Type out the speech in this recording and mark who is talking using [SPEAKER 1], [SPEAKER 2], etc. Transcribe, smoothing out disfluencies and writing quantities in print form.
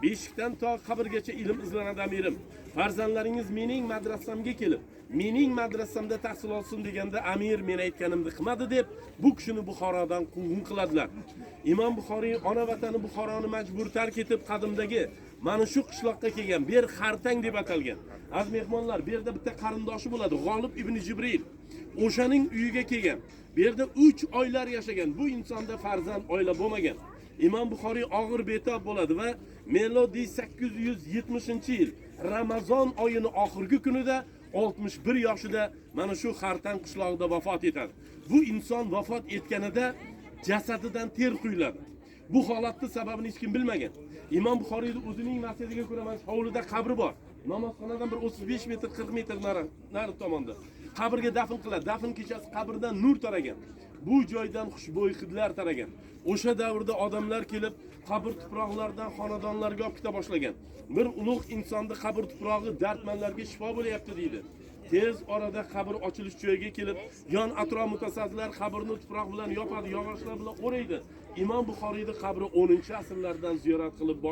[SPEAKER 1] Beshikdan to qabrgacha ilm izlanadi amirim. Farzandlaringiz mening madrasamga kelib, mening madrasamda tahsil olsin deganda amir men aytganimni qilmadi deb bu kishini Buxorodan quvg'in qiladilar. Imom Buxoriy ona vatani Buxoroni majbur tark etib qadimdagi mana shu qishloqqa kelgan. Bu yer Xartang deb atalgan. Aziz mehmonlar, bu yerda bitta qarindoshi bo'ladi, G'olib ibn Jibril. O'shaning uyiga kelgan. Bu yerda 3 oylar yashagan. Bu insonda farzand, oila bo'lmagan. Imom Buxoriy og'ir betob bo'ladi va melodiy 870-yil Ramazon oyini oxirgi kunida 61 yoshida mana shu Xartang qishlog'ida vafot etadi. Bu inson vafot etganida jasadidan ter quyiladi. Bu holatning sababini hech kim bilmagan. Imom Buxoriyning o'zining vasiyatiga ko'ra mana shu hovlida qabri bor. Namozxonadan bir 35 metr, 40 metr nari tomonda. Qabrga dafn qiladi. Dafn kechasi qabrdan nur taragan. Bu joydan xushbo'y hidlar taragan. O'sha davrda odamlar kelib qabr tuproqlaridan xonadonlarga olib keta boshlagan. Bir ulug' insonni qabr tuprog'i dardmanlarga shifo bo'lyapti deydi. Tez orada qabr ochilish joyiga kelib, yon atrof mutasaddilar qabrni tuproq bilan yopadi, yog'ochlar bilan o'raydi. Imom Buxoriyning qabri 10-asrlardan ziyorat qilib